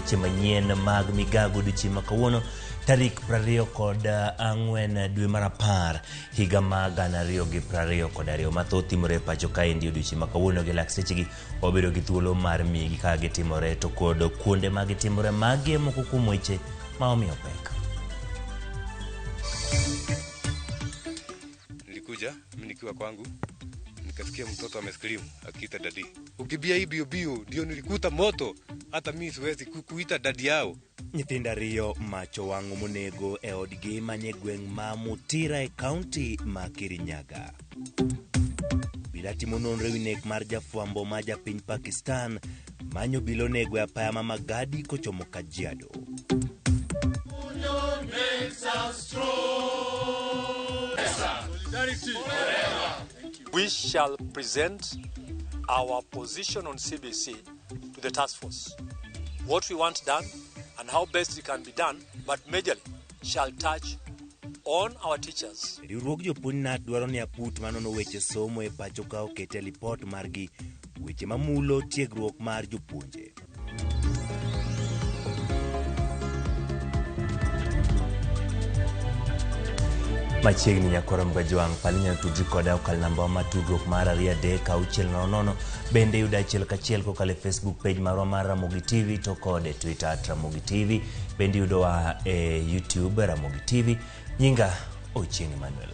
weche manyien mag migago odiochieng' ma kawuono tarik 24 dwe mar 10 higa ma 2022. Mathoth timore e pacho kaendi odiochieng' ma kawuono gi lak sechegi wabedo gi thuolo mar miyi kaka gitimore to kod kuonde ma gitimore. Magi e moko kuom weche ma omiyo pek. Nilikuja mimi nikiwa kwangu nikasikia mtoto amescream akiita daddy. Ukimbia hii bio bio ndio nilikuta moto, hata mimi siwezi kuita daddy yao. Nyithindo ariyo mach owang'o monego e odgi manie gweng' ma Mutira e kaunti ma Kirinyaga. Obila timo nonro ewi nek mar jafwambo ma japiny Pakistan manyo obila onego e apaya ma Magadi kochomo Kajiado. We shall present our position on CBC to the task force. What we want done and how best it can be done, but majorly shall touch on our teachers. Riwruog jopuonj KNUT dwaro ni aput manono weche somo e pacho ka oket e lipot margi weche mamulo tiegruok mar jopuonje. Machiegni nyakoro Mgajwang' pal inyalo tudri koda okal namba mar tudruok mar 23600. Bende yuda achiel kachiel kokalo e Facebook page marwa mar Ramogi TV to kod e Twitter at Ramogi TV. Bende yudowa e YouTube Ramogi TV. Nyinga Ochieng' Emmanuel.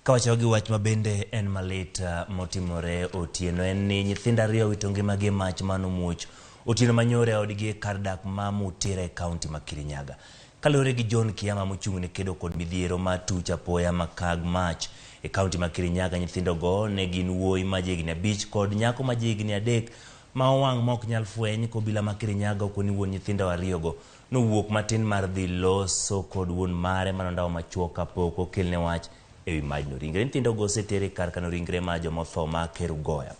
Kawachako gi wach ma bende en malit motimore otieno en ni nyithindo ariyo owito ngimagi e mach manomuoch otieno manyoro e odgi e kar dak ma Mutira e kaunti ma Kirinyaga. Kaluwore gi John Kiyama mochung' ne kedo kod midhiero mar tuch apoya makag mach e kaunti ma Kirinyaga, nyithindogo ne gin wuoyi ma jahigni 5 kod nyako ma jahigni 3 ma owang' ma ok nyal fweny. Kobila ma Kirinyaga okoni wuon nyithindo ariyogo nowuok matin mar dhi loso kod wuon mare manondawo machuok kapok okelne wach ewi majno. Ringre nyithindogo oseter e kar kano ringre mar joma otho ma Kerugoya.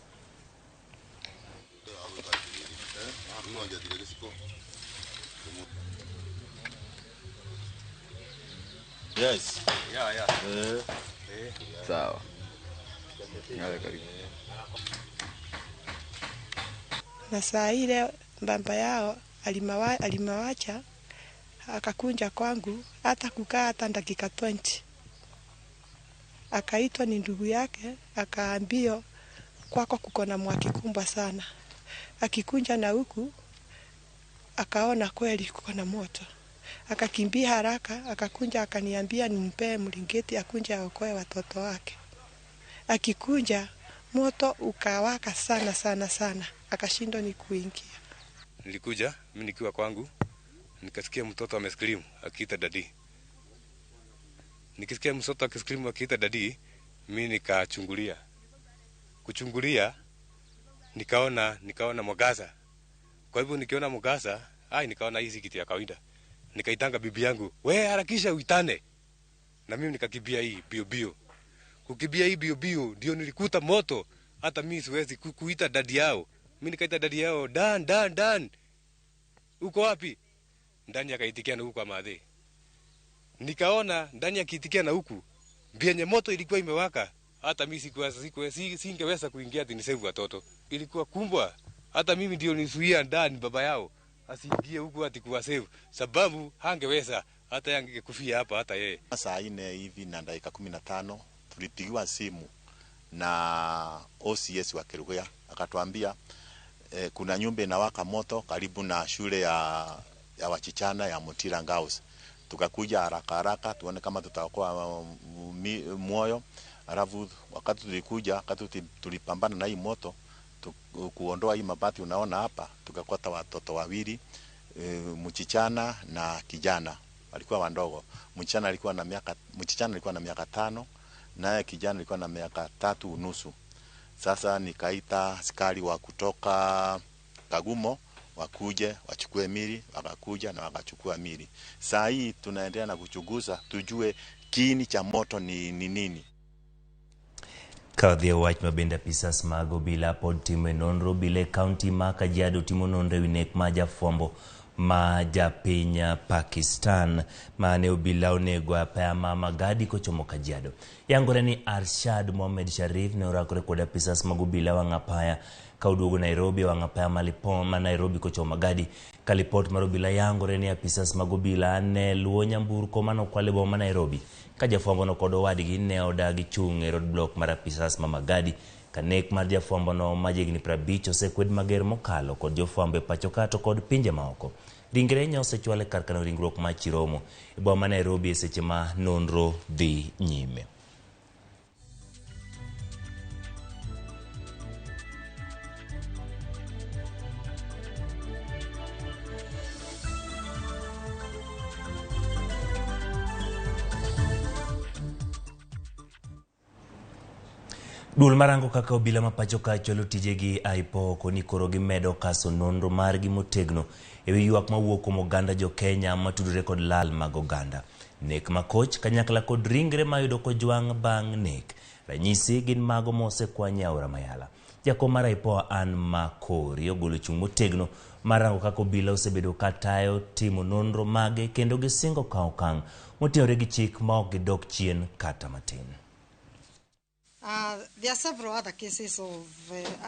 Yes. Yeah. Sawa. Ngale karibu. Na saa ile baba yao alimawacha akakunja kwangu, hata kukaa hata dakika 20. Akaitwa ni ndugu yake, akaambiwa kwako kuko na mwaki kubwa sana. Akikunja na huku akaona kweli kuko na moto. Akakimbia haraka, akakunja akaniambia nimpee mlingeti akunje aokoe watoto wake. Akikunja moto ukawaka sana sana sana, akashindwa ni kuingia. Nilikuja mimi nikiwa kwangu nikasikia mtoto amescream akiita daddy. Nikisikia mtoto akiscream akiita daddy, mimi nikachungulia. Kuchungulia nikaona mwangaza. Kwa hivyo nikiona mwangaza, nikaona hizi kitu ya kawaida. Nikaitanga bibi yangu, we harakisha uitane. Na mimi nikakimbia hii bio bio. Kukimbia hii bio bio ndio nilikuta moto, hata mimi siwezi kuita daddy yao. Mimi nikaita daddy yao, Dan, Dan, Dan. Uko wapi? Ndani akaitikia na huku kwa madhe. Nikaona ndani akiitikia na huku, vyenye moto ilikuwa imewaka, hata mimi singeweza kuingia ati nisave watoto. Ilikuwa kumbwa, hata mimi ndio nisuia ndani baba yao asiingie huku ati kuwasave, sababu hangeweza, hata angekufia hapa hata yeye. Saa 4 hivi na dakika 15 tulipigiwa simu na OCS wa Kerugoya, akatuambia kuna nyumba inawaka moto karibu na shule ya wachichana ya Mutira Girls. Tukakuja haraka haraka tuone kama tutaokoa moyo. Alafu wakati tulikuja, wakati tulipambana na hii moto, kuondoa hii mabati unaona hapa, tukakuta watoto wawili, mchichana na kijana, walikuwa wadogo. Mchichana alikuwa na miaka, mchichana alikuwa na miaka 5, naye kijana alikuwa na miaka 3.5. Sasa nikaita askari wa kutoka Kagumo wakuje wachukue mili, wakakuja na wakachukua mili. Saa hii tunaendelea na kuchunguza tujue kiini cha moto ni nini. Ka wadhi e wach ma bende apisas mag obila pod timo e nonro. Obila e kaunti ma Kajiado timo nonro ewi nek ma jafwambo ma japiny Pakistan mane obila onego e apaya ma Magadi kochomo Kajiado. Yangore ni Arshad Mohamed Sharif ne orakore kod apisas mag obila wang' apaya Ka oduogo Nairobi e wang' apaya ma Lipom ma Nairobi kochomo Magadi. Ka lipot mar obila yangore ni apisas mag obila ne luwo nyamburko manokwal e boma ma Nairobi. Ka jafwambono kod owadgi ne odagi chung' e roadblock mar apisas ma Magadi. Ka nek mar jafwambono ma jahigni 50 osekwed mager mokalo kod jofwambo e pacho ka to kod pinje maoko. Ringre ne osechwal e kar kano ringruok ma Chiromo e boma ma Nairobi e seche ma nonro dhi nyime. Duol marango kaka obila ma pacho ka chwalo tijegi IPOA oko ni koro gimedo kaso nonro margi motegno ewi ywak mawuok kuom oganda jo Kenya matudore kod lal mag oganda. Nek makoch kanyakla kod ringre mayudo kojwang' bang' nek. Ranyisi gin mago mosekwany e aora Mayala. Jakom mar IPOA Ann Makori ogolo chung' motegno mar rango kaka obila osebedo ka tayo timo nonro mage kendo gisingo kawo okang' motenore gi chik ma ok gidok chien kata matin. There are several other cases of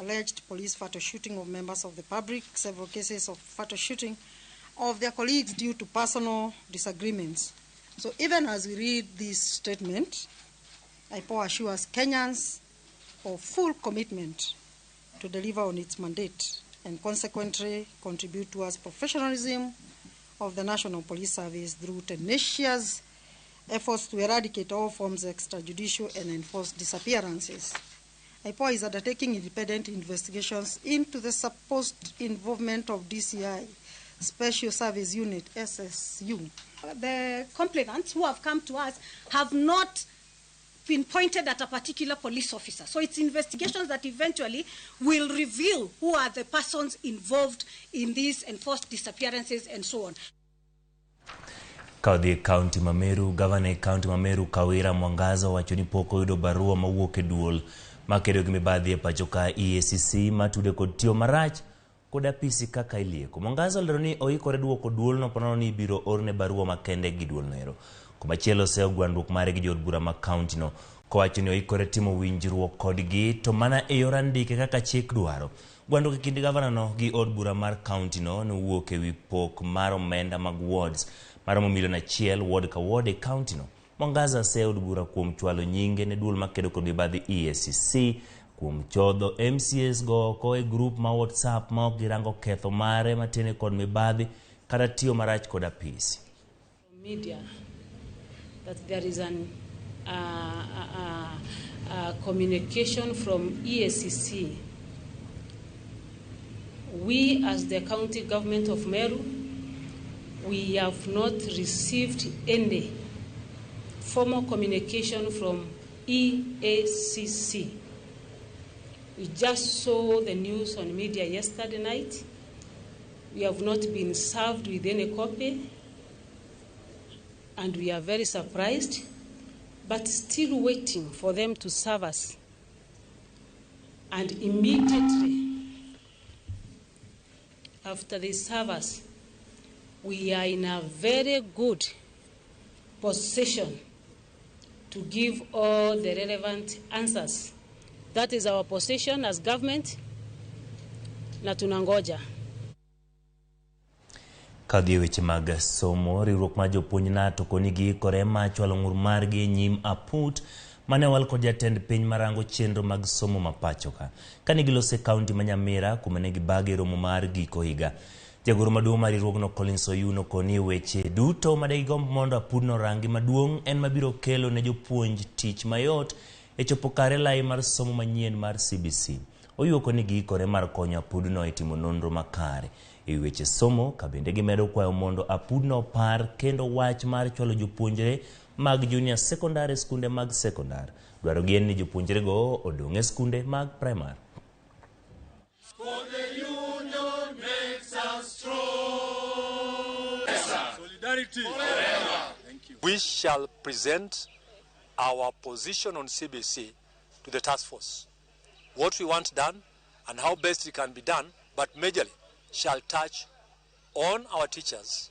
alleged police fatal shooting of members of the public, several cases of fatal shooting of their colleagues due to personal disagreements. So even as we read this statement, IPOA assures Kenyans of full commitment to deliver on its mandate and consequently contribute towards professionalism of the National Police Service through tenacious efforts to eradicate all forms of extrajudicial and enforced disappearances. IPOA is undertaking independent investigations into the supposed involvement of DCI, Special Service Unit, SSU. The complainants who have come to us have not pinpointed at a particular police officer. So it's investigations that eventually will reveal who are the persons involved in these enforced disappearances and so on. Ka odhi e kaunti ma Meru, gavana e kaunti ma Meru Kawira Mwangaza owacho ni pok oyudo barua mawuok e duol makedo gi mibadhi e pacho ka EACC matude kod tiyo marach kod apisi kaka ilieko. Mwangaza olero ni oikore duoko duolno ponono ni ibiro orne barua makende gi duolno ero. Komachielo oseyo gwandruok mare gi jood bura ma kaunti no kowacho ni oikore timo winjruok kodgi to mana e yor andike kaka chik dwaro. Gwandruok e kind gavana no gi od bura mar kaunti no nowuok ewi pok mar omenda mag wards maromo milion 1 ward ka ward e kaunti no. Mwangaza oseyo od bura kuom chwalo nyinge ne duol makedo kod mibadhi EACC kuom chodho MCAs go oko e grup ma WhatsApp ma ok girango ketho mare matene kod mibadhi kata tiyo marach kod apisi. Media that there is an communication from EACC. We as the county government of Meru, we have not received any formal communication from EACC. We just saw the news on media yesterday night. We have not been served with any copy, and we are very surprised, but still waiting for them to serve us. And immediately after they serve us, we are in a very good position to give all the relevant answers. That is our position as government, na tunangoja. Kadhi e weche mag somo, riwruok mar jopuonj NATO koni giikore mar chwalo ng'ur margi e nyim aput mane owal kod jatend piny marango chenro mag somo ma pacho ka. Kane giloso e kaunti ma Nyamira kuma ne gibage romo mar giko higa. Jagoro maduong' mar riwruogno Collins Oyuno koni weche duto madegigomb mondo apudno orangi maduong' en mabiro kelo ne jopuonj tich mayot e chopo kare lai mar somo manyien mar CBC. Oyuoko ni giikore mar konyo apudno e timo nonro makare e weche somo ka bende gimedo kwayo mondo apudno opar kendo wach mar chwalo jopuonjre mag junior secondary skunde mag sekondar. Dwarogi en ni jopuonjrego odong' e skunde mag primary. For the union makes us strong. Solidarity. Forever. Thank you. We shall present our position on CBC to the task force. What we want done and how best it can be done, but majorly shall touch on our teachers,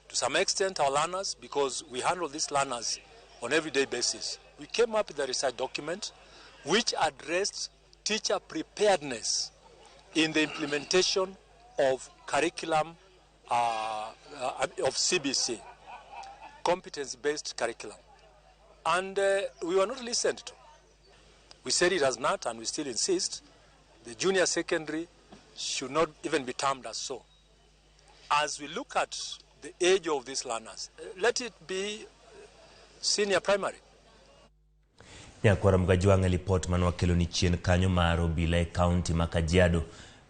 to some extent our learners, because we handle these learners on everyday basis. We came up with a research document which addressed teacher preparedness in the implementation of curriculum of CBC, competency-based curriculum. And we were not listened to. We said it as not, and we still insist, the junior secondary should not even be termed as so. As we look at the age of these learners, let it be senior primary. Nyakwara Mgajwang' e lipot mane wakelo ni chien kanyo mar obila e kaunti ma Kajiado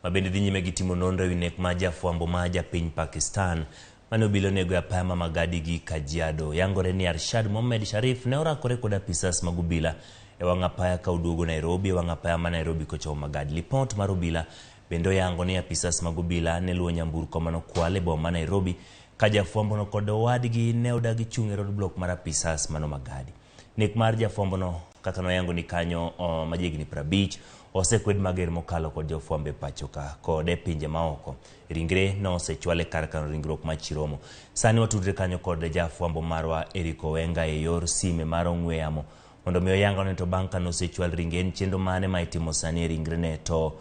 ma bende dhi nyime gi timo nonro ewi nek mar jafwambo ma japiny Pakistan mane obila onego e apaya ma Magadi gi Kajiado. Yangore ni Arshad Mohamed Sharif ne orakore kod apisas mag obila e wang' apaya ka oduogo Nairobi e wang' apaya ma Nairobi kochomo Magadi. Lipot mar obila bende oyango ni apisas mag obila ne luwo nyamburko manokwal e boma ma Nairobi ka jafwambono kod owadgi ne odagi chung' e roadblock mar apisas mano Magadi. Nek mar jafwambono kaka noyango ni kanyo machiegni 50 osekwed mager mokalo kod jofwambo e pacho ka kod e pinje maoko. Ringre no osechwal e kar kano ringruok ma Chiromo. Sani watudre kanyo kod jafwambo marwa Eric Owenga e yor sime mar ong'we yamo mondo mi oyangone to bang' kane osechwal ringre en chenro mane ma itimo sani e ringrene to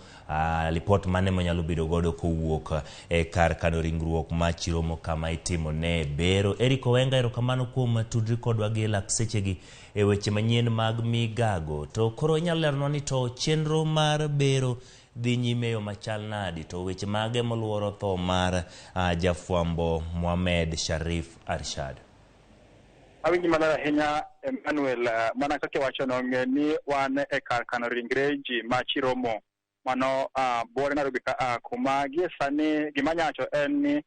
lipot mane monyalo bedo godo kowuok e kar kano ringruok ma Chiromo kama itimo ne bero. Eric Owenga, erokamano kuom tudri kodwa gi lak sechegi e weche manyien mag migago. To koro inyalo leronwa ni to chenro mar bero dhi nyime e yo machal nadi to weche mage moluoro tho mar jafwambo Mohamed Sharif Arshad. Awinji maler ahinya Emmanuel, mana kaka iwachono, ng'e ni wan e kar kano ringre ji ma Chiromo mano buore Nairobi ka kuma gie sani gima nyacho en ni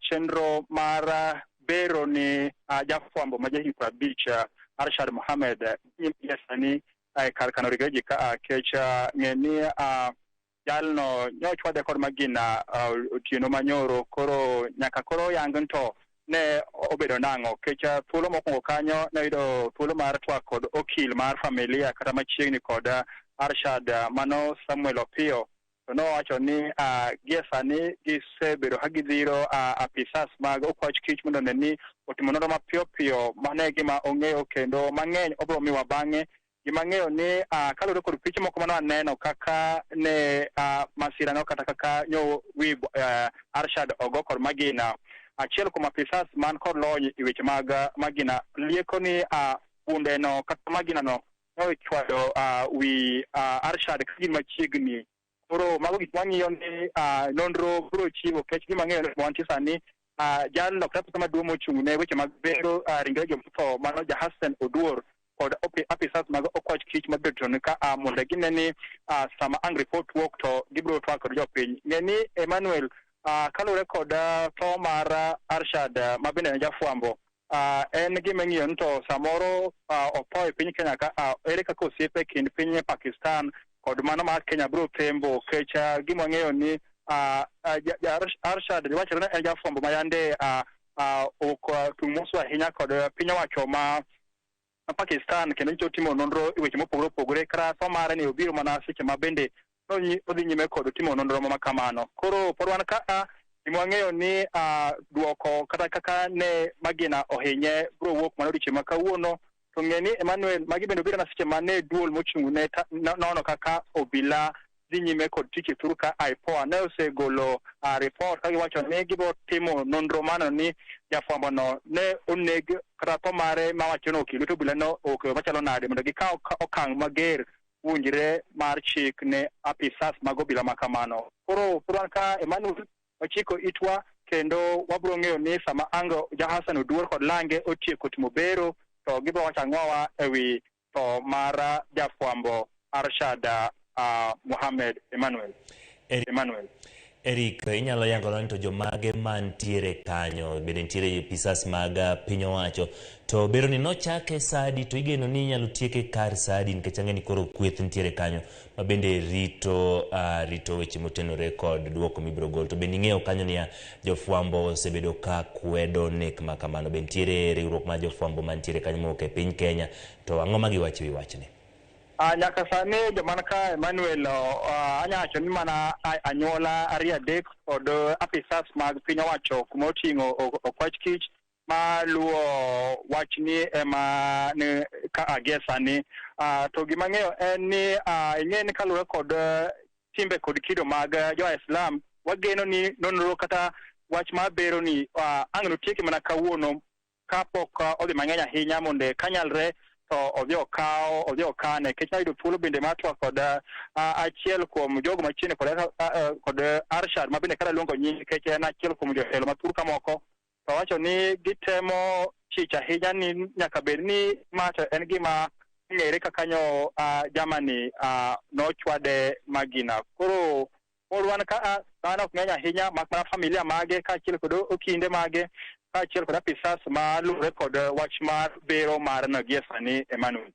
chenro mar bero ni jafwambo ma jahigni 50 Arshad Mohamed gie sani e kar kano ringre ji ka kech ng'e ni jalno nyochwade kod magina otieno manyoro, koro nyaka koro yang to ne obedo nang'o kech thuolo mokwongo kanyo ne oyudo thuolo mar twak kod okil mar familia kata machiegni kod Arshad mano Samuel Opiyo, to nowacho ni gie sani gisebedo ka gidhiro apisas mag okwach kich mondo one ni otimo nonro mapiyo piyo. Mano e gima ong'eyo kendo mang'eny obiro miwa bang'e. Gima ang'eyo ni kaluwore kod piche moko mane waneno kaka ne masirano kata kaka nyo wi Arshad ogo kod magina, achiel kuom apisas man kod lony e weche mag magina lieko ni bundeno kata magina no nochwado wi Arshad ka gin machiegni. Koro mago gik mang'iyo ni nonro biro chiwo kech gima ang'eyo ni wantie sani jalno kata apisa maduong' mochung' ne weche mag bero ringre jomotho mano Jahassen Oduor kod apisas mag okwach kich mabiro ni ka mondo gine ni sama ang' report wuok to gibiro twak kod jopiny. Ng'e ni Emmanuel, kaluwore kod tho mar Arshad ma bende en jafwambo, en gima ing'iyo ni to samoro otho e piny Kenya ka ere kaka osiepe kind piny Pakistan kod mano mar Kenya biro tembo kech gima wang'eyo ni Arshad wachore ni en jafwambo ma yande ok tung' moso ahinya kod piny owacho ma Pakistan kendo nyicho timo nonro e weche mopogore opogore kata tho mare ni obiro mana seche ma bende odhi nyime kod timo nonro ma kamano. Koro pod wan ka gima wang'eyo ni duoko kata kaka ne magina ohinye biro wuok mana odiochieng' ma kawuono. To ng'e ni Emmanuel, magi bende obiro na seche ma ne duol mochung' ne nono kaka obila dhi nyime kod tich e thur ka IPOA ne osegolo report ka giwacho ni gibiro timo nonro mano ni jafwambo no ne oneg kata tho mare mawacho ni okil lwet obila no ok machalo nade mondo gikaw okang' mager winjre mar chik ne apisas mag obila ma kamano. Koro pod wan ka Emmanuel wachiko itwa kendo wabiro ng'eyo ni sama ang' Jahasan Oduor kod lange otieko timo bero to gibiro wacho ang'owa ewi tho mar jafwambo Arshad Mohamed Emmanuel. Emmanuel. Eric, inyalo yango ni to jomage mantiere kanyo, bende nitiere apisas mag piny owacho, to bero ni nochake sa adi to igeno ni inyalo tieke kar sa adi nikech ang'e ni koro kweth nitiere kanyo ma bende rito rito weche motenore kod duoko mibiro gol. To bende ing'eyo kanyo niya jofwambo osebedo ka kwedo nek ma kamano, be nitiere riwruok mar jofwambo mantiere kanyo mowuok e piny Kenya, to ang'o ma giwacho e wi wachni? Nyaka sani joma ka Emmanuel anya wacho ni mana anyuola ariyo adek kod apisas mag piny owacho kuma oting'o okwach kich maluwo wachni ema ni ka gie sani. To gima ang'eyo en ni ing'e ni kaluwore kod timbe kod kido mag jo-Islam. Wageno ni nonro kata wach mar bero ni ang' notieki mana kawuono kapok odhi mang'eny ahinya mondo kanyalre to odhi okaw odhi okane. Nikech nayudo thuolo bende mar twak kod achiel kuom jogo machiegni kod Arshad ma bende kata luongo nying nikech en achiel kuom jotelo ma thurka moko, to wacho ni gitemo chich ahinya ni nyaka bed ni ma to en gima ng'ere kaka nyo Germany nochwade magina. Koro pod wan ka dhano ok ng'eny ahinya mak mana familia mage kaachiel kod okinde mage kaachiel kod apisas ma luwore kod wach mar bero mar no gie sani. Emmanuel.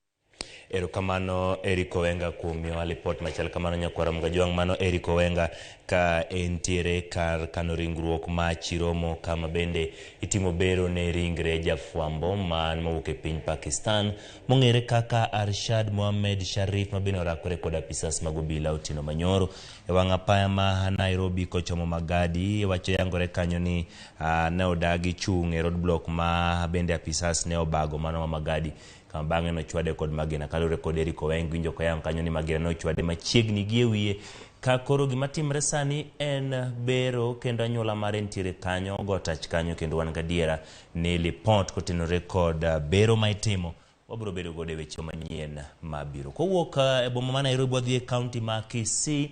Erokamano Eric Owenga kuom miyowa lipot machal kamano. Nyakwara Mgajwang', mano Eric Owenga ka entiere kar kano ringruok ma Chiromo, kama bende itimo bero ne ringre jafwambo man mowuok e piny Pakistan mong'ere kaka Arshad Mohammed Sharif, ma bende orakore kod apisas mag obila otieno manyoro e wang' apaya ma Nairobi kochomo Magadi. Wacho yangore kanyo ni ne odagi chung' e roadblock ma bende apisas ne obago mano ma Magadi, kama bang'e nochwade kod magina. Kaluwore kod Eric Owenga, winjo koyango kanyo ni magina nochwade machiegni gi e wiye. Ka koro gima timre sani en bero, kendo anyuola mare nitiere kanyo go tach kanyo, kendo wan gadiera ni lipot kotenore kod bero ma itimo wabiro bedo godo e weche manyien mabiro. Kowuok e boma ma Nairobi wadhi e kaunti ma Kisii.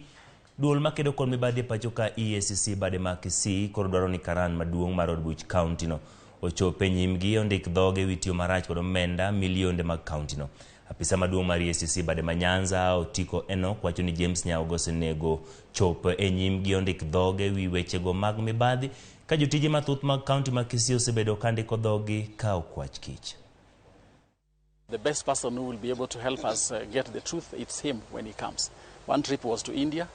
Duol makedo kod mibadhi e pacho ka EACC bade ma Kisii koro dwaro ni karan maduong' mar od buch kaunti no ochop e nyimgi ondik dhoge ewi tiyo marach kod omenda milionde mag kaunti no. Apisa maduong' mar EACC bade ma Nyanza Otiko Enoch wacho ni James Nyaogo osenego chop e nyimgi ondik dhoge ewi wechego mag mibadhi, ka jotije mathoth mag kaunti ma Kisii osebedo ka ndiko dhogi ka okwach kich. The best person who will be able to help us get the truth, it's him when he comes. One trip was to India,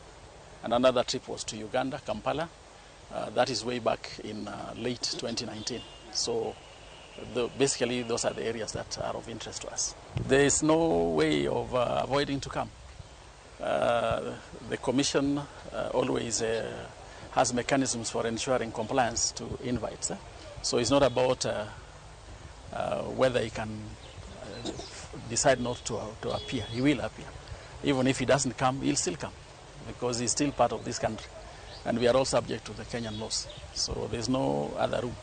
and another trip was to Uganda, Kampala. That is way back in late 2019. So basically those are the areas that are of interest to us. There is no way of avoiding to come. The Commission always has mechanisms for ensuring compliance to invites. So it's not about whether he can decide not to appear. He will appear. Even if he doesn't come, he'll still come, because he's still part of this country. And we are all subject to the Kenyan laws. So there's no other room.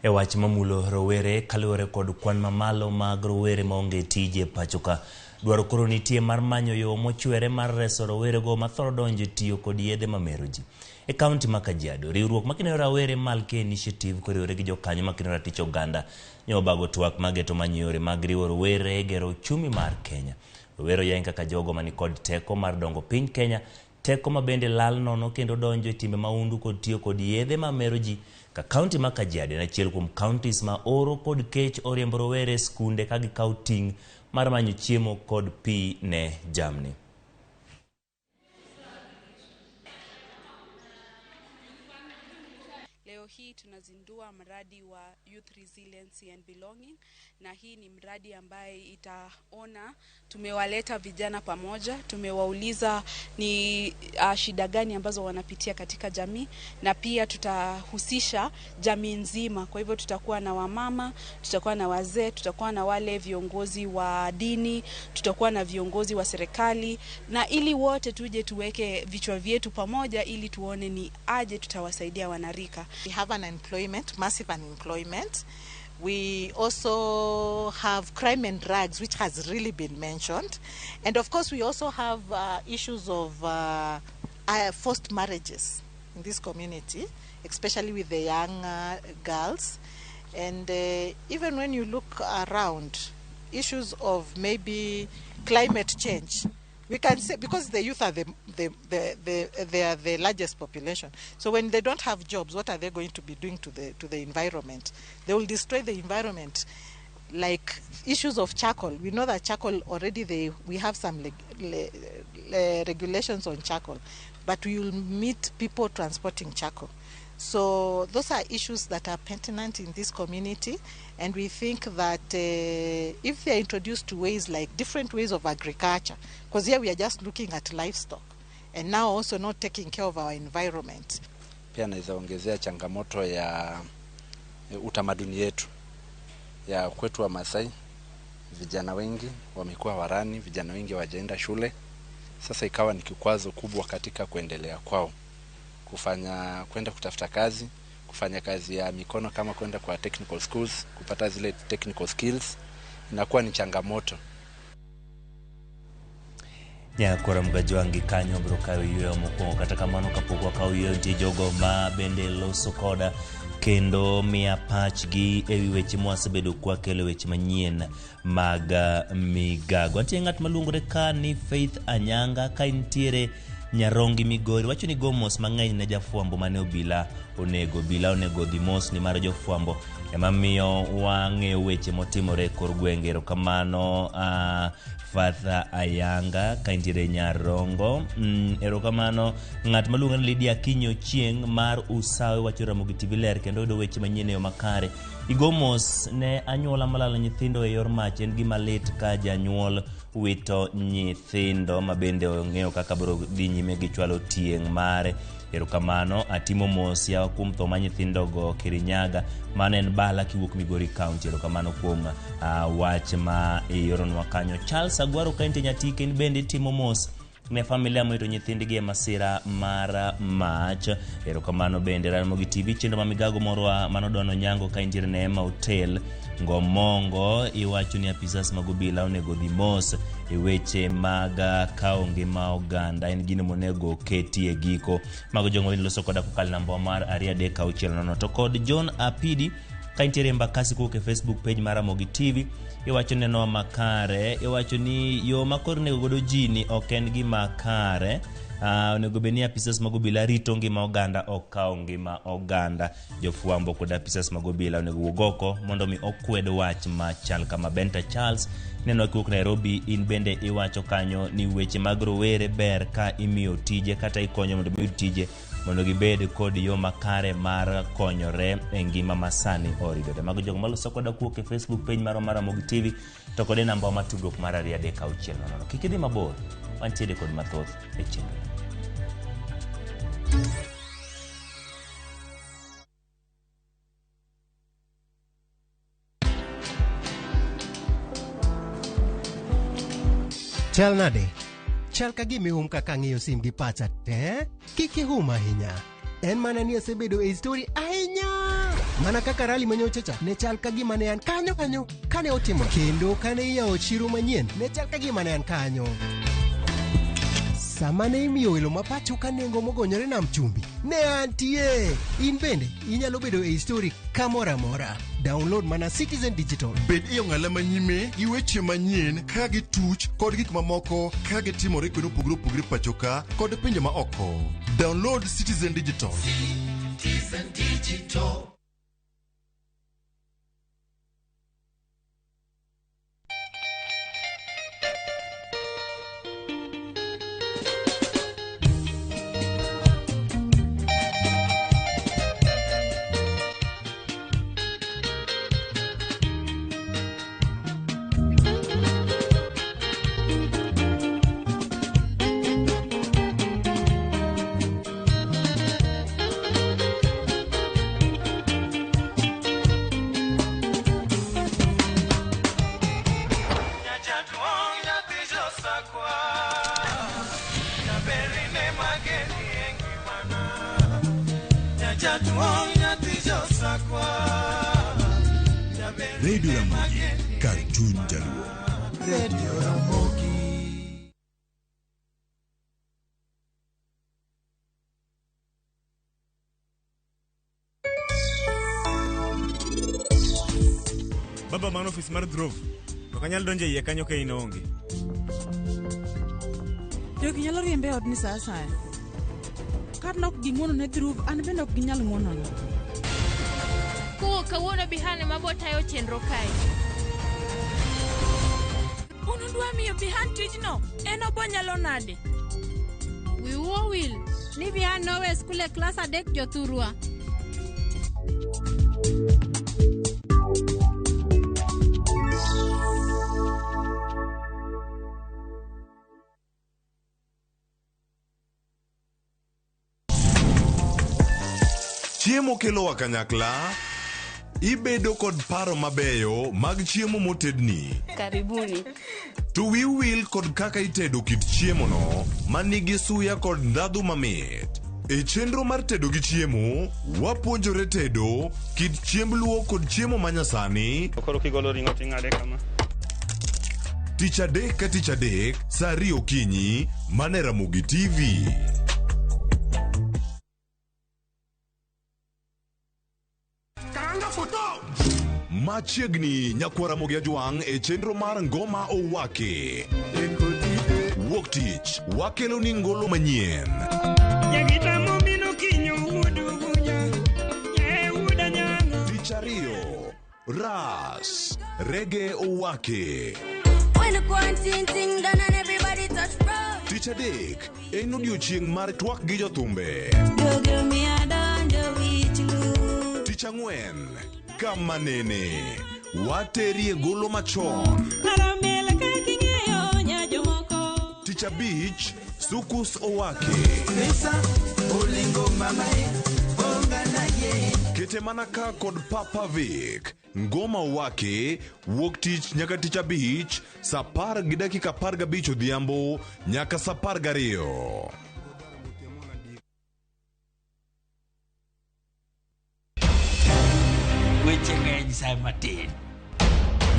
E wach mamulo rowere, kaluwore kod kwan mamalo mag rowere maonge tije pacho ka, dwaro koro nitie mar manyo yo mochwere mar reso rowerego mathoro donjo e tiyo kod yedhe mamero ji. E kaunti ma Kajiado, riwruok makineno rawere Malkia Initiative koriwore gi jokanyo makineno ratich oganda ne obago twak mageto manyo yore mag riwo rowere e gero uchumi mar Kenya. Rowere oyang kaka jogo manikod teko mar dongo piny Kenya, teko ma bende lal nono kendo donjo e timbe mahundu kod tiyo kod yedhe mamero ji. Ka kaunti ma Kajiado en achiel kuom counties ma oro kod kech oriembo rowere e skunde ka gikawo ting' mar manyo chiemo kod pi ne jamni. Leo hii tunazindua mradi wa Youth Resiliency and Belonging, na hii ni mradi ambaye itaona tumewaleta vijana pamoja, tumewauliza ni shida gani ambazo wanapitia katika jamii, na pia tutahusisha jamii nzima. Kwa hivyo tutakuwa na wamama, tutakuwa na wazee, tutakuwa na wale viongozi wa dini, tutakuwa na viongozi wa serikali, na ili wote tuje tuweke vichwa vyetu pamoja ili tuone ni aje tutawasaidia wanarika. We have unemployment, massive unemployment. We also have crime and drugs, which has really been mentioned. And of course, we also have issues of forced marriages in this community, especially with the young girls. And even when you look around, issues of maybe climate change. We can say, because the youth are they are the largest population. So when they don't have jobs, what are they going to be doing to the environment? They will destroy the environment. Like issues of charcoal. We know that charcoal already, we have some regulations on charcoal, but we will meet people transporting charcoal. So those are issues that are pertinent in this community, and we think that if they are introduced to ways like different ways of agriculture, because here we are just looking at livestock, and now also not taking care of our environment. Pia naweza ongezea changamoto ya utamaduni yetu ya kwetu wa Masai. Vijana wengi wamekuwa warani, vijana wengi hawajaenda shule, Sasa ikawa ni kikwazo kubwa katika kuendelea kwao, kufanya kwenda kutafuta kazi, kufanya kazi ya mikono kama kwenda kwa technical schools, kupata zile technical skills inakuwa ni changamoto. Nyakora Mgajwangi kanyo biro kawo yueyo mokwongo. Kata kamano kapok wakawo yueyo, nitie jogo ma bende loso koda kendo miya pachgi ewi weche mwasebedo kwakelo, weche manyien mag migago. Nitie ng'at maluongore ka ni Faith Anyanga ka intiere Nyarongi Migori, wacho ni go mos mang'eny ne jafwambo mane obila onego. Obila onego dhi mos nimar jofwambo ema miyo wang'eyo weche motimore e kor gwenge. Erokamano Fatha Ayanga ka intiere Nyarongo. Erokamano ng'at maluongo ni Lydia Kinyo Chieng' mar Usawe, wacho Ramogi TV ler kendo yudo weche manyien e yo makare. Igo mos ne anyuola malalo nyithindo e yor mach, en gima lit ka janyuol wito nyithindo ma bende ong'eyo kaka biro dhi nyime gi chwalo tieng' mare. Erokamano atimo mos yawa kuom tho ma nyithindogo Kirinyaga, mano en Bala kiwuok Migori County. Erokamano kuom wach ma ioronwa kanyo. Charles Agwaro ka intie Nyatike, in bende itimo mos ne familia mowito nyithindgi e masira mar mach. Erokamano bende Ramogi TV chenro ma migago morwa mano Dono Nyango ka intiere Neema Hotel Ngomongo, iwacho ni apisas mag obila onego dhi mos e weche mag kawo ngima oganda, en gino monego oketi e giko. Mago jogo loso koda kokalo namba mar 236 0. To kod John Apidi ka intiere Embakasi kowuok e Facebook page mar Ramogi TV, iwacho nenowa makare, iwacho ni yo ma koro onego godo ji ni ok en gima kare. Onego bed ni apisas mag obila rito ngima oganda, ok kawo ngima oganda. Jofwambo kod apisas mag obila onego wuog oko mondo mi okwed wach machal kama. Benta Charles neno kiwuok Nairobi, in bende iwacho kanyo ni weche mag rowere ber ka imiyo tije kata ikonyo mondo mi yud tije mondo gibed kod yo makare mar konyore e ngima masani oridore. Mago jogo maloso koda kuwuok e Facebook page marwa mar Ramogi TV to kod e namba mar tudruok mar 236 00. Kik idhi mabor, wantiere kod mathoth e chenro. Chal nade? Chal ka gima ihum kaka ang'iyo sim gi pacha te. Kik ihum ahinya. En mana ni asebedo e story ahinya. Mana kaka rally manyocha cha ne chal ka gima ne an kanyo kanyo kane otimo, kendo kane iyawo chiro manyien ne chal ka gima ne an kanyo. Sama ne imiyo welo ma pacho ka nengo mogonyore nam chumbi, ne antie. In bende inyalo bedo e story kamoro amora. Download mana Citizen Digital. Bed e ong'ala manyime gi weche manyien ka gituch kod gik mamoko ka gitimore kuonde mopogore opogore pacho ka kod pinje ma oko. Download Citizen Digital. Citizen Digital. Radio Ramogi, kar chuny Jaluo. Radio Ramogi. Baba, mano ofis mar Grove. Ok anyal donjo e iye kanyo ka in onge. Jogi nyalo riembe e odni sa asaya. Kar nok ging'uono ne Dhruv, an bende ok ginyal ng'uonona. Kowuok kawuono Bihan ema bo tayo chenro kae. Un udwa miyo Bihan tijno, en obonyalo nade? Wiu owil ni Bihan nowe skul e klas 3 jothurwa. Chiemo kelowa kanyakla. Ibedo kod paro mabeyo mag chiemo motedni. Karibuni. To wiu wil kod kaka itedo kit chiemono manigi suya kod ndhadhu mamit. E chenro mar tedo gi chiemo, wapuonjore tedo kit chiemb luo kod chiemo manyasani. Koro kigolo ring'o ting'ade kama. Tich adek ka tich adek, saa 2 okinyi, mana e Ramogi TV. Machiegni nyakwar Ramogi Ajwang' e chenro mar Ngoma Owaki. Wuok tich, wakelo ni ngolo manyien. Tich ariyo, Ras, Reggae Owaki. Tich adek, en odiochieng' mar twak gi jothumbe. Tich ang'wen, kama nene, waterie golo machon. Tich abich, Sukus Owaki. Kete mana ka kod Papa Vic. Ngoma Owaki, wuok tich nyaka tich abich, saa 10:15 odhiambo nyaka saa 12. Weche ng'eny sa matin.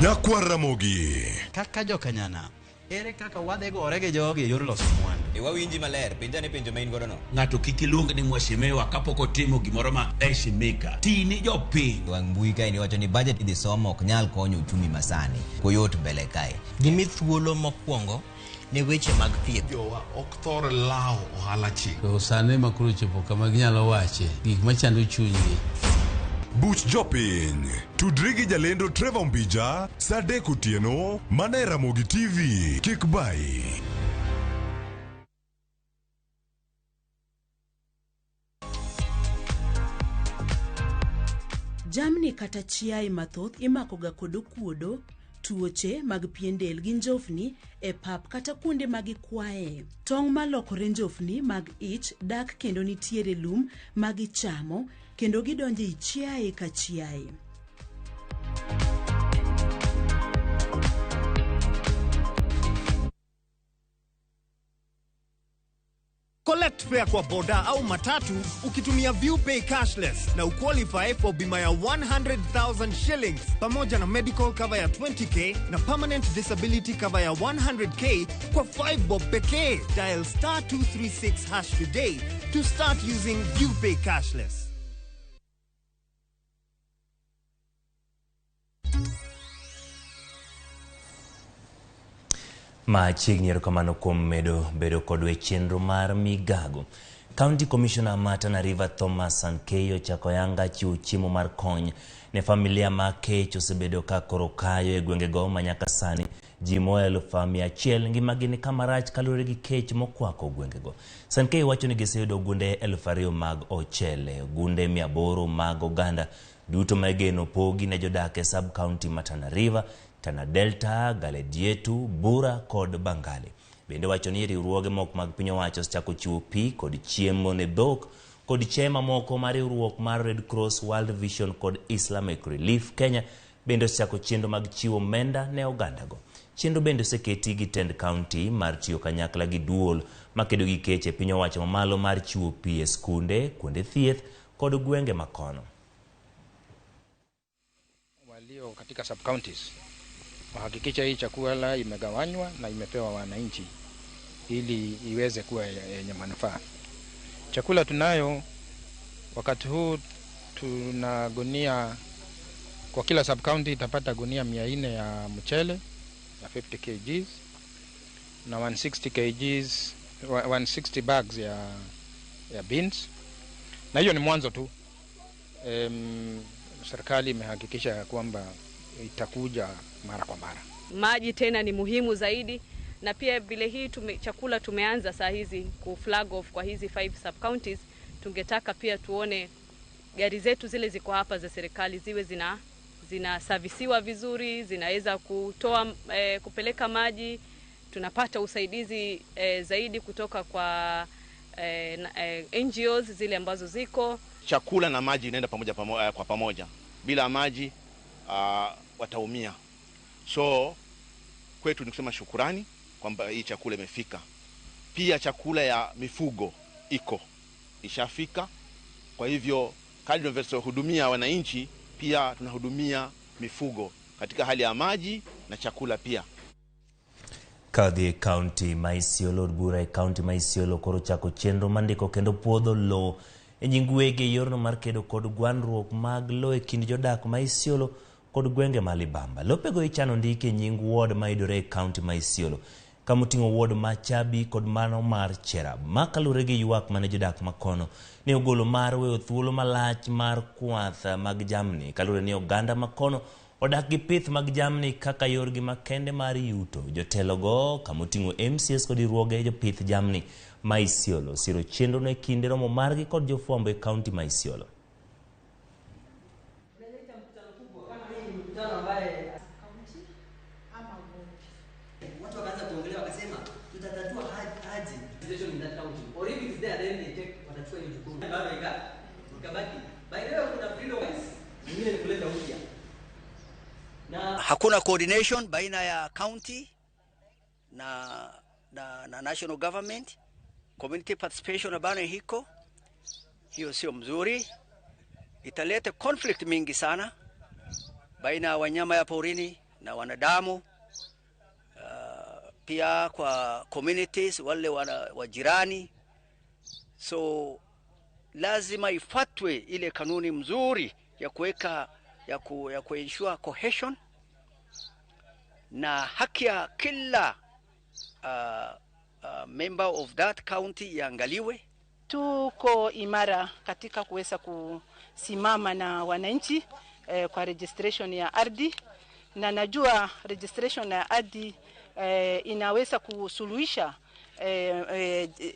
Nyakwar Ramogi. Kaka jokanyana, ere kaka wadhi gore gi jogi e yor loso mwandu? E wawinji maler, penja ne penjo ma in godo no. Ng'ato kik iluong ni mheshimiwa kapok otimo gimoro ma heshimika. Ti ni jopiny. Wang' mbui kae niwacho ni budget idhi somo ok nyal konyo uchumi masani. Koyot mbele kae. Gimi thuolo mokwongo ne weche mag thieth. Jowa ok thor lawo ohala chik. To sani ma koro chopo kama ginyalo wache gik machando chunygi. Buch jopiny. Tudri gi jalendo Trevor Mbija saa 3 otieno mana e Ramogi TV. Kik bai. Jamni kata chiaye mathoth imakoga kod okuodo, tuoche mag pien del gi njofni e pap kata kuonde ma gikwaye. Tong' malokore njofni mag ich dak kendo nitiere lum ma gichamo kendo gidonjo ei chiaye ka chiaye. Collect fare kwa boda au matatu ukitumia ViewPay cashless na uqualify for bima ya 100,000 shillings pamoja na medical cover ya 20k na permanent disability cover ya 100k kwa 5 bob pekee. Dial star 236 hash today to start using ViewPay cashless. Machiegni erokamano kuom medo bedo kodwa e chenro mar migago. County Commissioner ma Tana River Thomas Sankei ochako yanga chiwo chiemo mar kony ne familia ma kech osebedo ka koro kayo e gwengego ma nyaka sani ji moa 100,000 ngimagi ni kama rach kaluwore gi kech mokwako gwengego. Sankei wacho ni giseyudo gunde 2,000 mag ochele, gunde 800 mag oganda duto ma igeno pogi ne jodak e sub county ma Tana River, Tana Delta, Galedietu, Bura kod Bangali. Bende wacho ni riwruoge moko mag piny owacho osechako chiwo pi kod chiemo ne dhok kod chiaye mamoko mar riwruok mar Red Cross, World Vision kod Islamic Relief Kenya bende osechako chenro mag chiwo omenda ne ogandago. Chenro bende oseketi gi tend county mar tiyo kanyakla gi duol makedo gi kech e piny owacho mamalo mar chiwo pi e skunde, kuonde thieth kod gwenge makono. Walio katika sub counties wahakikisha hii chakula imegawanywa na imepewa wananchi ili iweze kuwa yenye manufaa. Chakula tunayo wakati huu, tuna gunia kwa kila sub county itapata gunia 400 ya mchele ya 50 kgs na 160 kgs, 160 bags ya beans, na hiyo ni mwanzo tu. Serikali imehakikisha kwamba itakuja mara kwa mara. Maji tena ni muhimu zaidi, na pia vile hii chakula tumeanza saa hizi ku flag off kwa hizi 5 sub counties. Tungetaka pia tuone gari zetu zile ziko hapa za serikali ziwe zinasavisiwa vizuri, zinaweza kutoa kupeleka maji. Tunapata usaidizi zaidi kutoka kwa NGOs zile ambazo ziko. Chakula na maji inaenda pamoja kwa pamoja. Bila maji wataumia. So kwetu ni kusema shukurani kwamba hii chakula imefika. Pia chakula ya mifugo iko ishafika. Kwa hivyo kadri tunavyohudumia wananchi, pia tunahudumia mifugo katika hali ya maji na chakula pia. Kadhi e kaunti ma Isiolo, od bura e kaunti ma Isiolo koro chako chenro mandiko kendo puodho lowo e nying wege e yorno mar kedo kod gwandruok mag lowo e kind jodak ma Isiolo kod gwenge ma Libamba. Lopego ichano ndiki e nying ward mayudore e kaunti ma Isiolo, kamoting'o ward ma Chabi kod mano mar Cherab. Ma kaluwore gi ywak mane jodak makono ne ogolo mar weyo thuolo malach mar kwath mag jamni, kaluwore ni oganda makono odak gi pith mag jamni kaka yorgi makende mar yuto. Jotelogo kamoting'o MCS kod riwruoge jopith jamni ma Isiolo siro chenrono e kinde romo margi kod jofwambo e kaunti ma Isiolo. Hakuna coordination baina ya county na national government. Community participation bado hiko, hiyo sio mzuri, italeta conflict mingi sana baina ya wanyama ya porini na wanadamu. Pia kwa communities wale wajirani. So lazima ifuatwe ile kanuni mzuri ya kuweka ya kuensure cohesion na haki ya kila member of that county iangaliwe. Tuko imara katika kuweza kusimama na wananchi kwa registration ya ardhi, na najua registration ya ardhi inaweza kusuluhisha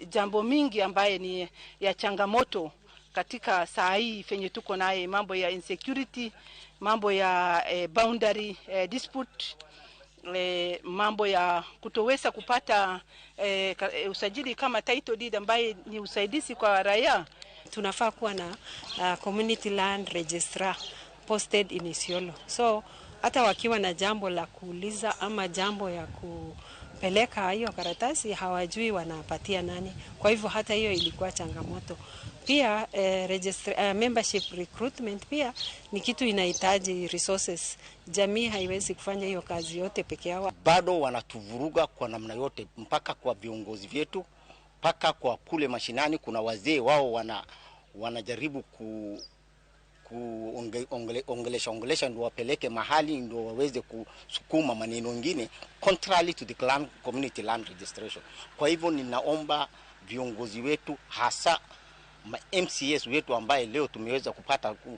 jambo mingi ambaye ni ya changamoto katika saa hii fenye tuko naye, mambo ya insecurity, mambo ya boundary dispute, mambo ya kutoweza kupata usajili kama title deed ambaye ni usaidizi kwa raia. Tunafaa kuwa na community land registrar posted in Isiolo. So hata wakiwa na jambo la kuuliza ama jambo ya kupeleka hiyo karatasi hawajui wanapatia nani. Kwa hivyo hata hiyo ilikuwa changamoto. Pia membership recruitment pia ni kitu inahitaji resources. Jamii haiwezi kufanya hiyo kazi yote peke yao. Bado wanatuvuruga kwa namna yote, mpaka kwa viongozi wetu, mpaka kwa kule mashinani kuna wazee wao wanajaribu ongelesha ndio wapeleke mahali ndio waweze kusukuma maneno mengine contrary to the clan community land registration. Kwa hivyo ninaomba viongozi wetu, hasa ma MCS wetu ambaye leo tumeweza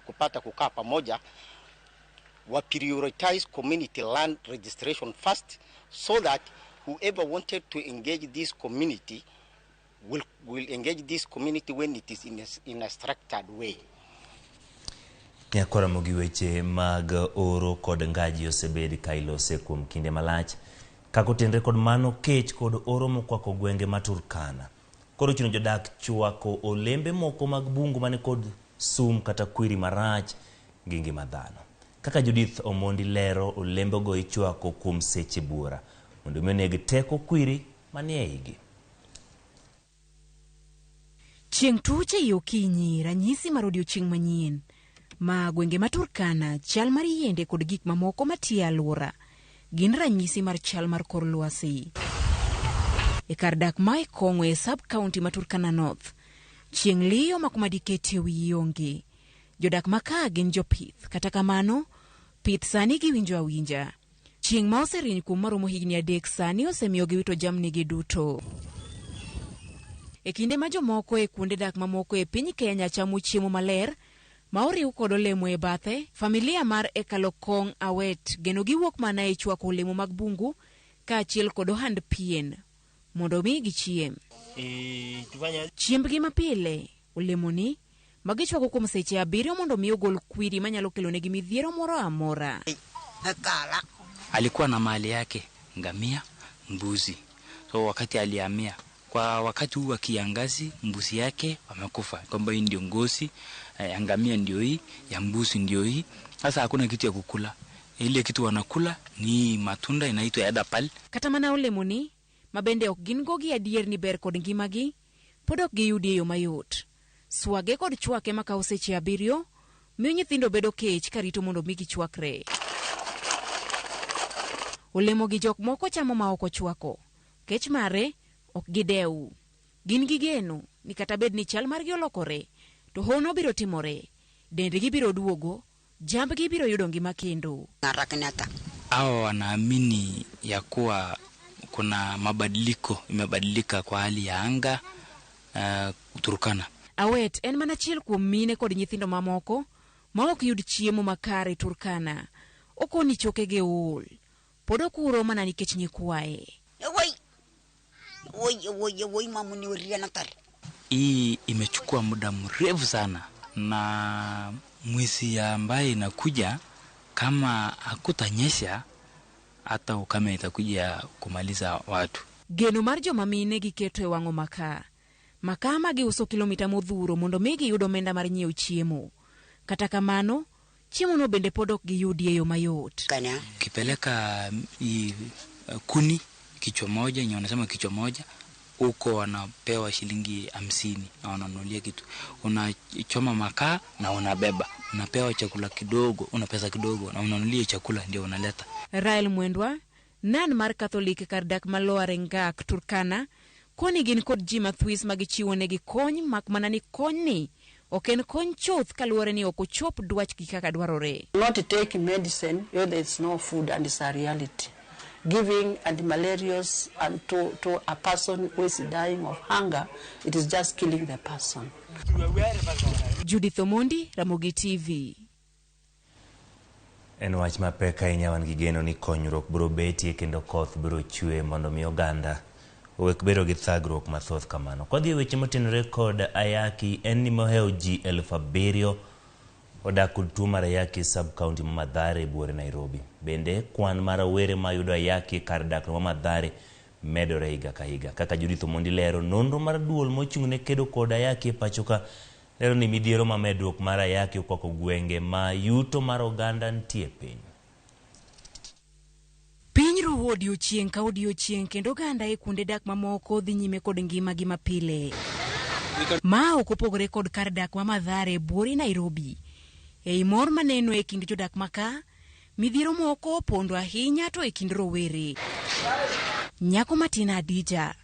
kupata kukaa pamoja, wa prioritize community land registration first so that whoever wanted to engage this community will engage this community when it is in a structured way. Nyakora mogi weche mag oro kod ngaji osebed ka ilose kuom kinde malach kaka otenre kod mano kech kod oro mokwako gwenge ma Turkana. Koro chuno jodak chwako olembe moko mag bungu mane kod sum kata kwiri marach gi ngima dhano. Kaka Judith Omondi lero, olembego ichwako kuom seche buora mondo mi oneg teko kwiri manie igi. Chieng' tuch ei okinyi, ranyisi mar odiochieng' manyien. Ma gwenge ma Turkana, chal mar yiende kod gik mamoko matiyo e alwora gin ranyisi mar chal mar kor lwasi. E kar dak ma Ikong'o e sub county ma Turkana North, chieng' liyo ma kuma diketie wiyi onge. Jodak ma ka gin jopith, kata kamano, pith sani giwinjo awinja. Chieng' ma oserieny kuom maromo higni 3 sani osemiyo giwito jamnigi duto. E kinde ma jomoko e kuonde dak mamoko e piny Kenya chamo chiemo maler ma oriw kod olemo e bathe, familia mar Ekalokong Awet geno giwuok mana e chwako olemo mag bungu kaachiel kod ohand pien mondo mi gichiem. Chiembgi mapile, olemoni ma gichwako kuom seche 7 mondo mi ogol kwiri manyalo kelonegi midhiero moro amora. Alikuwa na mali yake, ngamia, mbuzi. So wakati alihamia, kwa wakati huu wa kiangazi, mbuzi yake wamekufa. Kwamba hii ndio ngozi, ya ngamia ndio hii, ya mbuzi ndio hii. Sasa hakuna kitu ya kukula. Ile kitu wanakula ni matunda inaitwa adapal. Kata mana olemoni mabende ok gin go gi adier ni ber kod ngimagi, pod ok giyudi e yo mayot. Swage kod chwake makawo seche 7 miyo nyithindo bedo kech karito mondo mi gichwakre. Olemo gi jok moko chamo ma ok ochwako. Kech mare ok gidew. Gin gi geno ni kata bed ni chal margi olokore, to hono biro timore, dendgi biro duogo, jambgi biro yudo ngima kendo. Hao wanaamini ya kuwa kuna mabadiliko, imebadilika kwa hali ya anga Turkana. Awet en mana achiel kuom mine kod nyithindo mamoko ma ok yud chiemo makare Turkana. Okoni chokege ool. Pod okuro mana nikech nyikwaye. Hii imechukua muda mrefu sana, na mwezi ambaye inakuja kama hakutanyesha hata ukame itakuja kumaliza watu. Geno mar joma mine giketo e wang'o makaa. Makaa ma giuso kilomita modhuro mondo mi giyud omenda mar nyiewo chiemo. Kata kamano, chiemo no bende pod ok giyudi e yo mayot. Kipeleka kuni kichwa moja, yenye wanasema kichwa moja, huko wanapewa shilingi 50 na wananunulia kitu. Unachoma makaa na unabeba, unapewa chakula kidogo, una pesa kidogo na unanunulia chakula ndio unaleta. Rael Mwendwa, nan mar Catholic kar dak ma Lower Ngak Turkana, koni gin kod ji mathwis ma gichiwo negi kony mak mana ni kony ni ok en kony chuth kaluwore ni ok ochop dwachgi kaka dwarore. Not take medicine where there is no food, and it's a reality. Giving antimalarials and to a person who is dying of hunger, it is just killing the person. Judith Omondi, Ramogi TV. En wach mapek ahinya, wan gi geno ni konyruok biro betie kendo koth biro chwe mondo mi oganda owek bedo gi thagruok mathoth kamano. Kwadhi e weche motenore kod ayaki, en ni mohewo ji 7,000 odak kod tuo mar ayaki e sub-county ma Mathare e buore Nairobi. Bende kwan mar rawere mayudo ayaki e kar dak ma Mathare medore higa ka higa. Kaka Judith Omondi lero, nonro mar duol mochung' ne kedo kod ayaki e pacho ka lero ni midhiero ma medruok mar ayaki okwako gwenge ma yuto mar oganda nitie piny. Piny ruwo odiochieng' ka odiochieng' kendo oganda e kuonde dak mamoko dhi nyime kod ngimagi mapile. Ma ok opogore kod kar dak ma Mathare e buore Nairobi. Ei mor maneno e kind jodak maka, midhiero moko opondo ahinya to e kind rowere. Nyako matin Adija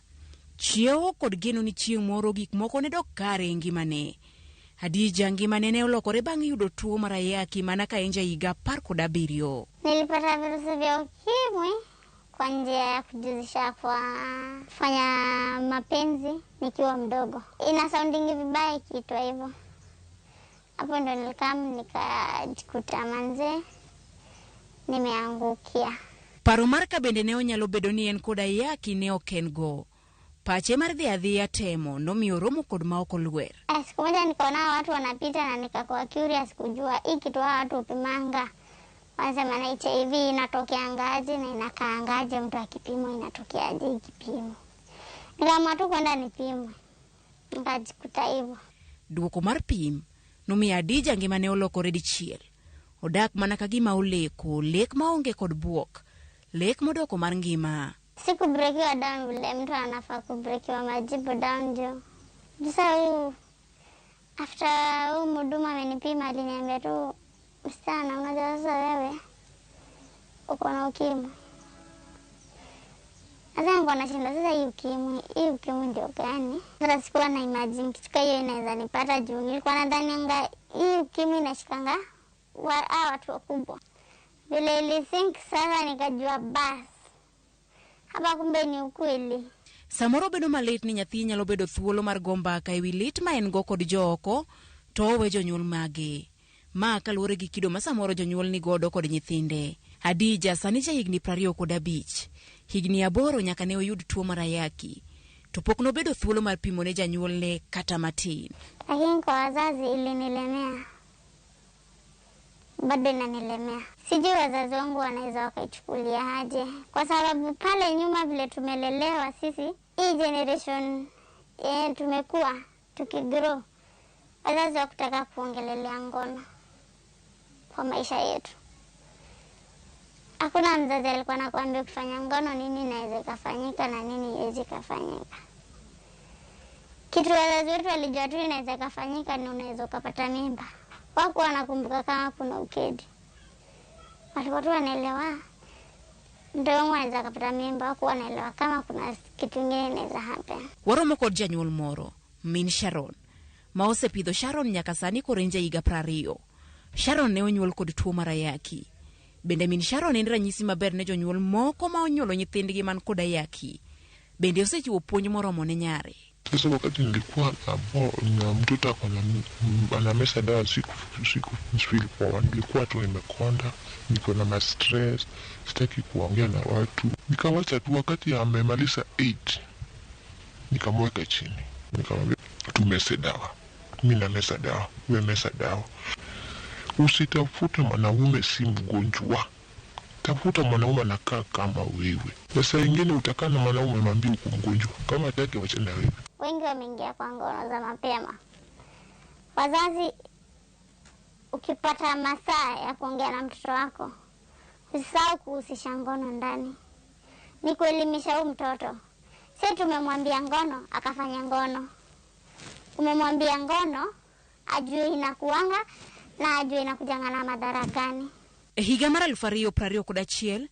chiewo kod geno ni chieng' moro gik moko ne dok kare e ngimane. Adija ngimane ne olokore bang' yudo tuo mar ayaki mana ka en ja higa 17. Nilipata virusi vya ukimwi kwa njia ya kujihusisha kwa kufanya mapenzi nikiwa mdogo. Ina soundingi vibaya ikiitwa hivyo. Hapo ndo nilikam nikajikuta manze nimeangukia. Paro mar ka bende ne onyalo bedo ni en kod ayaki ne ok en go. Pache mar dhi adhiya temo nomiyo romo kod ma ok olwer. Siku moja nikaona watu wanapita na nikakuwa curious kujua hii kitu hawa watu hupimanga. Wanasema na HIV inatokeangaje na inakaangaje, mtu akipimwa inatokeaje ikipimwa. Nikaamua tu kwenda nipimwe. Nikajikuta hivyo. Duoko mar pim nomiyo Adija ngimane olokore dichiel. Odak mana ka gima oleko, lek maonge kod buok, lek modoko mar ngima. Sikubrekiwa down vile mtu anafaa kubrekiwa majibu down juu. Sasa huyu after huyu mhudumu amenipima aliniambia tu, msichana, unajua sasa wewe uko na ukimwi. Sasa nilikuwa nashinda sasa hii ukimwi ndio gani? Sasa sikuwa na imagine kitu kama hiyo inaweza nipata juu nilikuwa nadhani anga hii ukimwi inashikanga watu wakubwa. Vile ilisink sasa nikajua bas. Hapa kumbe ni ukweli. Samoro bedo malit ni nyathi nyalo bedo thuolo mar go mbaka ewi lit ma en go kod jooko to owe jonyuol mage. Ma kaluwore gi kido ma samoro jonyuol ni godo kod nyithinde. Adija sani ja higni 25. Higni 8 nyaka ne oyud tuo mar ayaki. To pok nobedo thuolo mar pimo ne janyuolne kata matin. Lakini kwa wazazi ilinilemea. Bado inanilemea. Sijui wazazi wangu wanaweza wakaichukulia aje. Kwa sababu pale nyuma vile tumelelewa sisi, hii generation tumekuwa tukigrow. Wazazi wakutaka kuongelelea ngono. kwa maisha yetu. Hakuna mzazi alikuwa anakuambia ukifanya ngono nini inaweza ikafanyika na nini iwezi ikafanyika. Kitu wazazi wetu walijua tu inaweza ikafanyika ni unaweza ukapata mimba. Wakuwa wanakumbuka kama kuna ukedi, walikuwa tu wanaelewa mtoto wangu anaweza akapata mimba, wakuwa wanaelewa kama kuna kitu ingine inaweza happen. Waromo kod janyuol moro, min Sharon, ma osepidho Sharon nyaka sani koro en jahiga 20. Sharon ne onyuol kod tuo mar ayaki. Bende min Sharon en ranyisi maber ne jonyuol moko ma onyuolo nyithindgi man kod ayaki. Bende osechiwo puonj moromo ne nyare. Sasa wakati nilikuwa na mtoto ako anameza dawa, siku feel poa, nilikuwa tu nimekonda, niko na ma stress, sitaki kuongea na watu. Nikawacha tu, wakati amemaliza 8 nikamweka chini, nikamwambia tumeze dawa, mimi nameza dawa, wewe meza dawa. Usitafute mwanaume si mgonjwa, tafuta mwanaume anakaa kama wewe. Na saa ingine utakaa na mwanaume mwambie uko mgonjwa, kama hataki wachana na wewe. Wengi wameingia kwa ngono za mapema. Wazazi, ukipata masaa ya kuongea na mtoto wako, usisahau kuhusisha ngono ndani. Ni kuelimisha huyu mtoto. Si tumemwambia ngono akafanya ngono. Umemwambia ngono ajue inakuanga na ajue inakujanga na madhara gani. E higa mar 2021,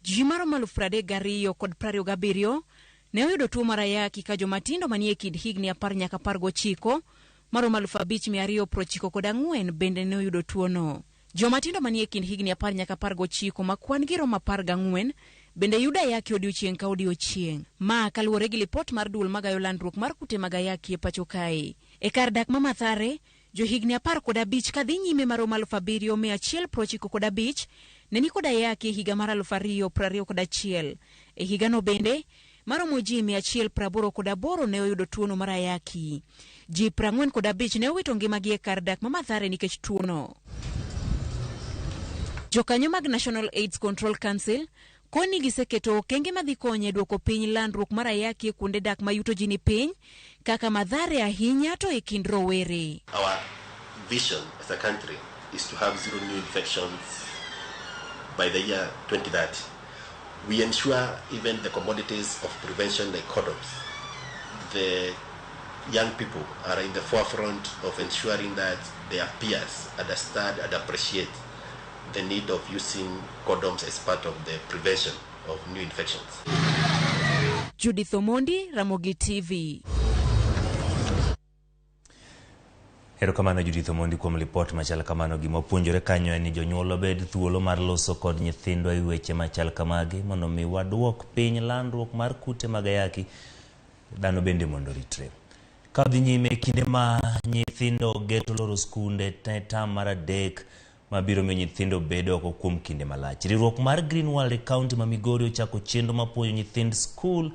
ji maromo 32,027 kod 27 ne oyudo tuo mar ayaki ka jomatindo manie kind higni 10 nyaka 19 maromo 5294 bende ne oyudo tuono. Jomatindo manie kind higni 10 nyaka 19 ma kwan gi romo 14 bende yudo ayaki odiochieng' ka odiochieng'. Ma kaluwore gi lipot mar duol magayo landruok mar kute mag ayaki e pacho kae. E kar dak ma Mathare, johigni 15 kadhi nyime maromo 7195 ne ni kod ayaki e higa mar 2021. E higano bende maromo ji 188 ne oyudo tuono mar ayaki. Ji 45 ne owito ngimagi e kar dak ma Mathare nikech tuono. Jokanyo mag National AIDS Control Council koni giseketo okenge madhi konyo e duoko piny landruok mar ayaki e kuonde dak ma yuto ji ni piny kaka Mathare ahinya to e kind rowere. Our vision as a country is to have zero new infections by the year 2030. We ensure even the commodities of prevention like condoms. The young people are in the forefront of ensuring that their peers understand and appreciate the need of using condoms as part of the prevention of new infections. Judith Omondi, Ramogi TV. Erokamano Judith Omondi kuom lipot machal kamano. Gima wapuonjore kanyo en ni jonyuol obed thuolo mar loso kod nyithindwa e weche machal kamagi mondo mi waduok piny landruok mar kute mag ayaki, dhano bende mondo oritre. Ka dhi nyime kinde ma nyithindo geto loro skunde ne tam mar 3 mabiro miyo nyithindo bedo oko kuom kinde malach. Riwruok mar Green World e kaunti ma Migori ochako chenro mar puonjo nyithind skul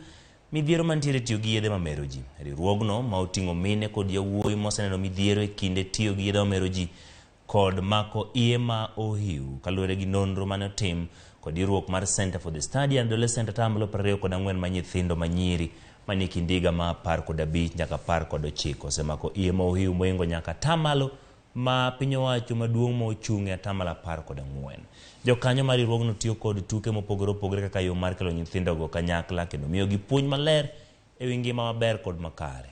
midhiero mantiere tiyo gi yedhe mamero ji. Riwruogno ma oting'o mine kod yawuoyi moseneno midhiero e kinde tiyo gi yedhe mamero ji kod mako iye ma ohiu kaluwore gi nonro mane otim kod riwruok mar Center for the Study and Adolescent 24% ma nyithindo manyiri manie kind higa ma 15 nyaka 19 osemako iye ma ohiu moingo nyaka tamalo ma piny owacho maduong' ma ochung' e 14. Jokanyo mar riwruogno tiyo kod tuke mopogore opogore kaka yo mar kelo nyithindogo kanyakla kendo miyogi puonj maler e wi ngima maber kod makare.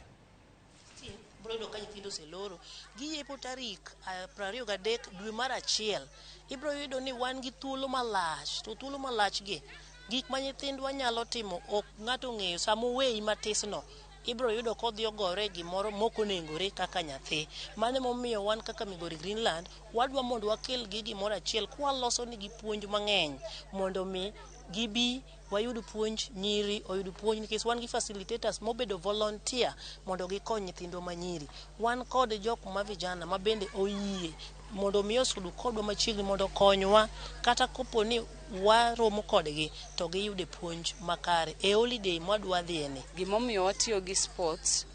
Bro yudo ka nyithindo oseloro, giyepo tarik 23 dwe mar 1. Ibro yudo ni wan gi thuolo malach, to thuolo malach gi gik ma nyithindwa nyalo timo ok ng'ato ong'eyo. Sama oweyi matisno ibro yudo kodhi ogore gimoro mokonengore kaka nyathi. Mano emomiyo wan kaka Migori Greenland wadwa mondo wakel gi gimoro achiel kwaloso nigi puonj mang'eny mondo mi gibi wayud puonj, nyiri oyud puonj, nikech wan gi facilitators mobedo volunteer mondo gikony nyithindwa manyiri. Wan kod jok ma vijana ma bende oyie mondo mi osud kodwa machiegni mondo okonywa kata kopo ni waromo kodgi to giyude puonj makare e holiday mwadwa dhiye. Gimomiyo watiyo gi sports,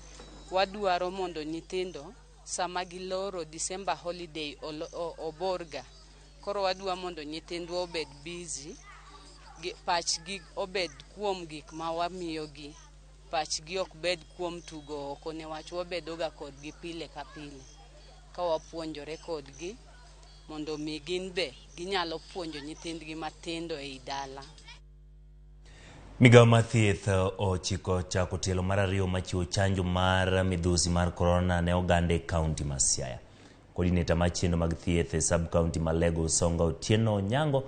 wadwaro mondo nyithindo sama giloro December holiday oborga. Koro wadwa mondo nyithindwa obed busy, pachgi obed kuom gik ma wamiyogi, pachgi ok bed kuom tugo oko newach wabedoga kodgi pile ka pile ka wapuonjore kodgi. mondo mi gin be ginyalo puonjo nyithindgi matindo ei dala. Migawo mar thieth ochiko chako tielo mar ariyo machiwo chanjo mar midhusi mar korona ne oganda e kaunti ma Siaya. Coordinator mar chenro mag thieth e sub county ma Alego Usonga Otieno Onyango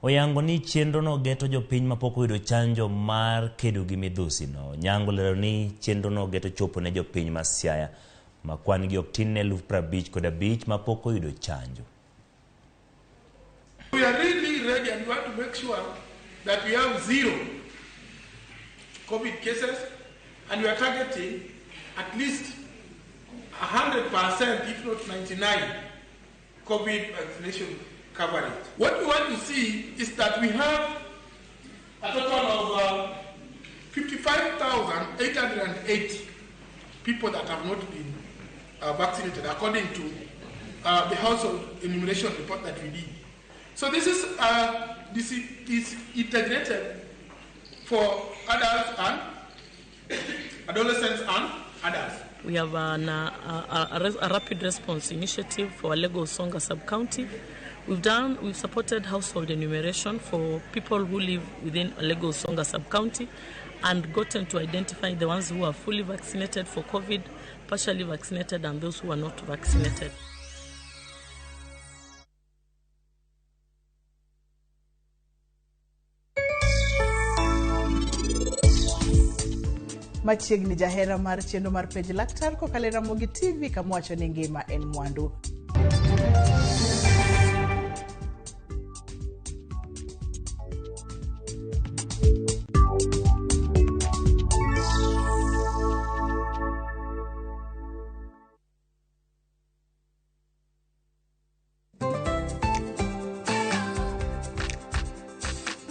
oyango ni chenrono geto jopiny mapok oyudo chanjo mar kedo gi midhusi no. Onyango lero ni chenrono geto chopo ne jopiny ma Siaya ma kwan gi ok tin ne 55,000 mapok oyudo chanjo. We are really ready and we want to make sure that we have zero COVID cases, and we are targeting at least 100%, if not 99, COVID vaccination coverage. What we want to see is that we have a total of 55,880 people that have not been vaccinated, according to the household enumeration report that we did. So this is integrated for adults and adolescents and adults. We have a rapid response initiative for Alego Usonga sub-county. We've supported household enumeration for people who live within Alego Usonga sub-county and gotten to identify the ones who are fully vaccinated for COVID, partially vaccinated, and those who are not vaccinated. Machiegni jahera mar chenro mar Penj Laktar kokalo e Ramogi TV kama wacho ni ngima en mwandu.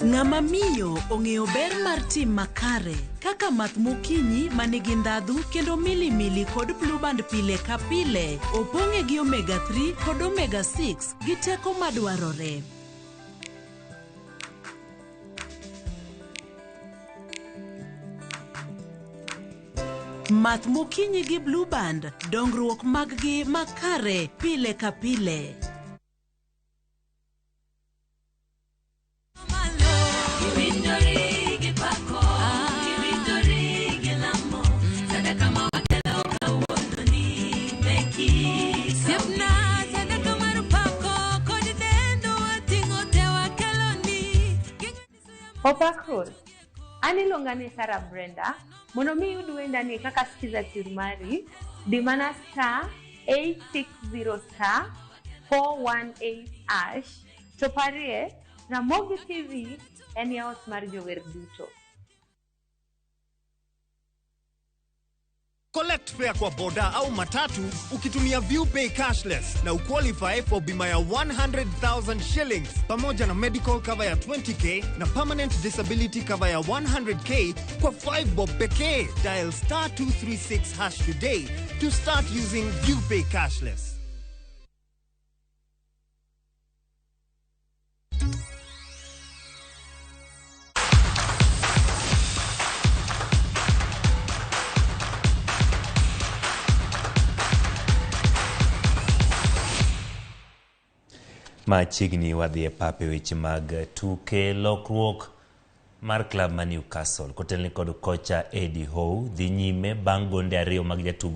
Ng'ama miyo ong'eyo ber mar tim makare kaka math mokinyi manigi ndhadhu kendo milimili kod Blue Band pile ka pile opong'e gi omega 3 kod omega 6 gi teko madwarore. Math mokinyi gi Blue Band, dongruok mag-gi makare pile ka pile. Opak Rose, an iluonga ni Sarah Brenda. Mondo mi iyud wendani kaka Skiza Tune mari, di mana star 860 star 418 hash to parie Ramogi TV en ot mar jower duto. Collect fare kwa boda au matatu ukitumia ViewPay cashless na uqualify for bima ya 100,000 shillings pamoja na medical cover ya 20k na permanent disability cover ya 100k kwa 5 bob pekee. Dial star 236 hash today to start using ViewPay cashless. Machiegni wadhi e pap e weche mag tuke. Lokruok mar klab ma Newcastle kotelne kod kocha Eddie Howe dhi nyime bang' gonde ariyo mag jatugo